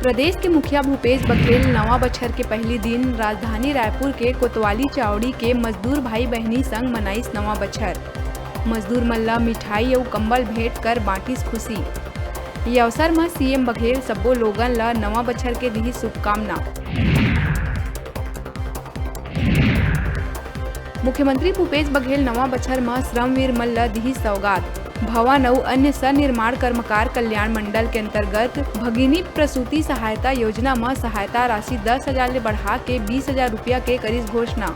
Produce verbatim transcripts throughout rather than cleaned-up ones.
प्रदेश के मुखिया भूपेश बघेल नवा बछर के पहिली दिन राजधानी रायपुर के कोतवाली चावड़ी के मजदूर भाई बहिनी संग मनाइस नवा बछर। मजदूर मन ल मिठाई अउ कंबल भेंट कर बांटिस खुशी। ये अवसर म सीएम बघेल सब्बो लोगन ल नवा बछर के दिही शुभकामना। मुख्यमंत्री भूपेश बघेल नवा बछर म श्रमवीर मन ल दिही सौगात। भवन अउ अन्य सनिर्माण कर्मकार कल्याण मंडल के अंतर्गत भगिनी प्रसूति सहायता योजना म सहायता राशि दस हजार ले बढ़ा के बीस हजार रुपया के करिस घोषणा।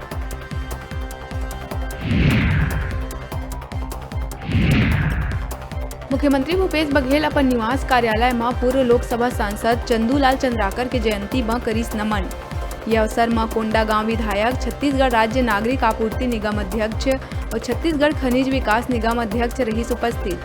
मुख्यमंत्री भूपेश बघेल अपन निवास कार्यालय म पूर्व लोकसभा सांसद चंदूलाल चंद्राकर के जयंती म करिस नमन। ये अवसर म कोंडागांव विधायक, छत्तीसगढ़ राज्य नागरिक आपूर्ति निगम अध्यक्ष अउ छत्तीसगढ़ खनिज विकास निगम अध्यक्ष रहिस उपस्थित।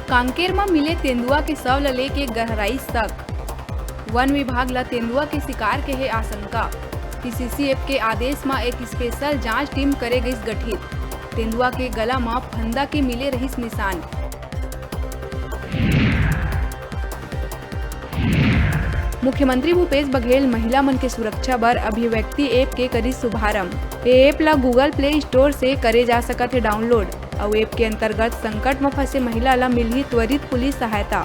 कांकेर म मिले तेंदुआ के शव ल लेके गहराइस शक। वन विभाग ल तेंदुआ के शिकार के हे आशंका। पीसीसीएफ के आदेश म एक स्पेशल जांच टीम करे गइस गठित। तेंदुआ के गला म फंदा के मिले रहिस निशान। मुख्यमंत्री भूपेश बघेल महिला मन के सुरक्षा बर अभिव्यक्ति ऐप के करिस शुभारंभ। ए ऐप ल Google Play Store से करे जा सकत हे डाउनलोड। अउ ऐप के अंतर्गत संकट म फंसे महिला ल मिलही त्वरित पुलिस सहायता।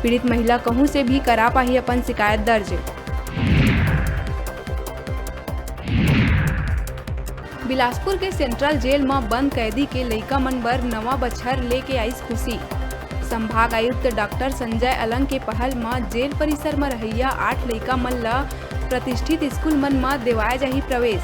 पीड़ित महिला कहूं से भी करा पाही अपन शिकायत दर्ज। बिलासपुर के सेंट्रल जेल म बंद कैदी के लइका मन बर नवा बछर लेके आइस खुशी। संभाग आयुक्त डॉक्टर संजय अलंग के पहल म जेल परिसर म रहइया आठ लइका मन ल प्रतिष्ठित स्कूल मन म देवाय जाही प्रवेश।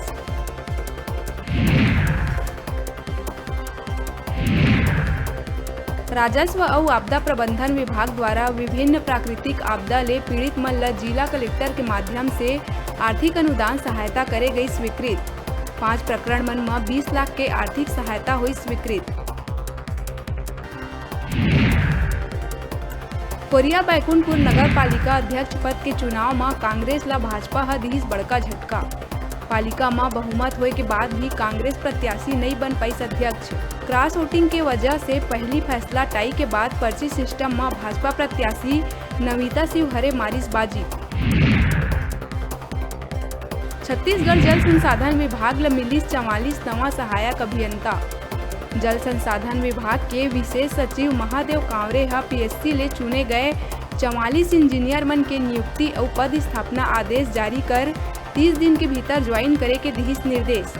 राजस्व अउ आपदा प्रबंधन विभाग द्वारा विभिन्न प्राकृतिक आपदा ले पीड़ित मन ल जिला कलेक्टर के माध्यम से आर्थिक अनुदान सहायता करे गई स्वीकृत। पांच प्रकरण मन म बीस लाख के आर्थिक सहायता हुई स्वीकृत। कोरिया बैकुंठपुर नगर पालिका अध्यक्ष पद के चुनाव म कांग्रेस ल भाजपा ह दिहिस बड़का झटका। पालिका म बहुमत होए के बाद भी कांग्रेस प्रत्याशी नइ बन पाइस अध्यक्ष। क्रॉस वोटिंग के वजह से पहली फैसला टाई के बाद पर्ची सिस्टम म भाजपा प्रत्याशी नविता शिवहरे मारिस बाजी। छत्तीसगढ़ जल संसाधन विभाग ल मिलिस चवालीस नवा सहायक अभियंता। जल संसाधन विभाग के विशेष सचिव महादेव कांवरे ह पीएससी ले चुने गए चवालीस इंजीनियर मन के नियुक्ति अउ पद स्थापना आदेश जारी कर तीस दिन के भीतर ज्वाइन करे के दिहिस निर्देश।